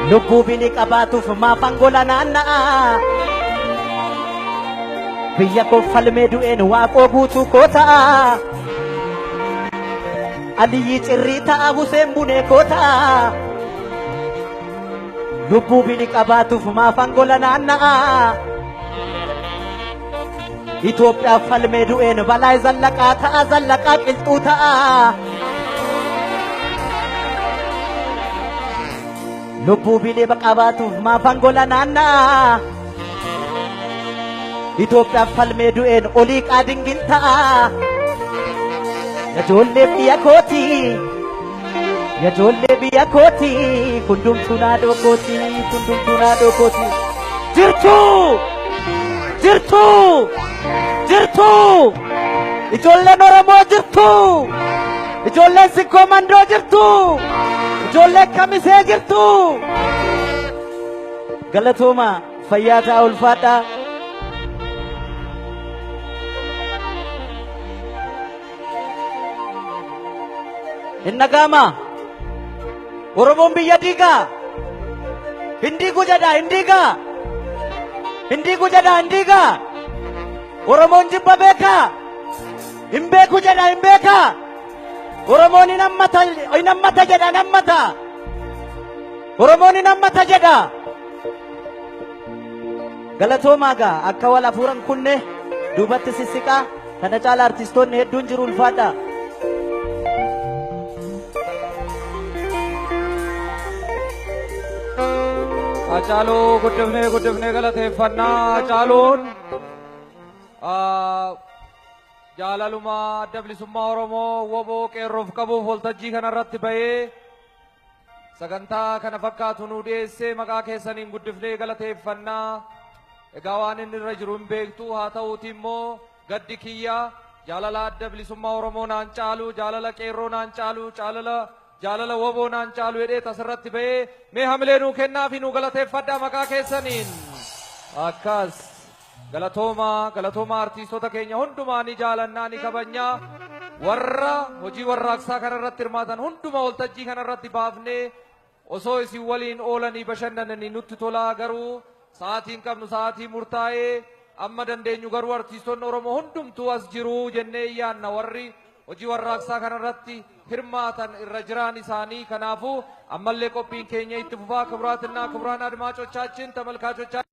Lubbuu bini qabaatuuf maaf angola naanna'a. Biyya koo falmee du'een waaqoo guutuu koo ta'a. Aliyyi cirrii ta'a Huseen bunee koo ta'a. Lubbuu bini qabaatuuf maaf angola naanna'a. Itoophiyaaf falmee du'een balaa zallaqaa ta'a zallaqaa qilxuu ta'a. Lubbuu bini qabaatuuf maaf angola naanna'a. Itoophiyaaf falmee du'een olii qaadingin ta'a. Ijoollee biyya kooti. Ijoollee biyya kooti. Hundumtuu naadhoo kooti. Hundumtuu naadhoo kooti. Jirtu! Jirtu! Jirtu! Ijoolleen Oromoo jirtu! Ijoolleen Sikkoo Mandoo jirtu! Ijoolleen Kamisee jirtu! Galatooma fayyaa ta'a ulfaadhaa. Hin dhaga'amaa? Oromoon biyya diigaa? Hin diigu jedhaa hin diigaa? Hin diigu jedhaa hin diigaa? Oromoon jibba beekaa? Hin beeku jedhaa hin beekaa? Oromoon hin hammata hin hammata jedha hin hammata. Oromoon hin hammata jedha. Galatoomaa gaa akka wal hafuuran kunne duubatti sissiqaa kana caala artistoonni hedduun jiru ulfaadhaa. Hacaaluu guddifnee guddifnee galateeffannaa. Hacaaluun jaalaluma adda bilisummaa Oromoo woboo qeerroof qabuuf waltajjii kanarratti bahee sagantaa kana fakkaatu nuu dhiyeessee maqaa keessaniin guddifnee galateeffannaa. Egaa waan inni irra jiru hin beektu haa ta'uuti immoo gaddi kiyya jaalala adda bilisummaa Oromoo naan caalu jaalala qeerroo naan caalu jaalala jaalala woboo naan caalu jedhee tasirratti bahee mee hamilee nuu kennaa fi nuu galateeffadhaa maqaa keessaniin. Akkas galatooma galatooma artiistota keenya hundumaa ni jaalannaa ni kabajnaa warra hojii warraaqsaa kanarratti hirmaatan hundumaa waltajjii kanarratti baafnee osoo isin waliin oolanii bashannananii nutti tolaa garuu sa'aatiin qabnu sa'aatii murtaa'ee amma dandeenyu garuu artiistonni Oromoo hundumtuu as jiru jennee yaanna warri hojii warraaqsaa kanarratti hirmaatan irra jiraan isaanii kanaafuu ammallee qophiin keenya itti fufaa ክቡራትና ክቡራን አድማጮቻችን ተመልካቾቻችን።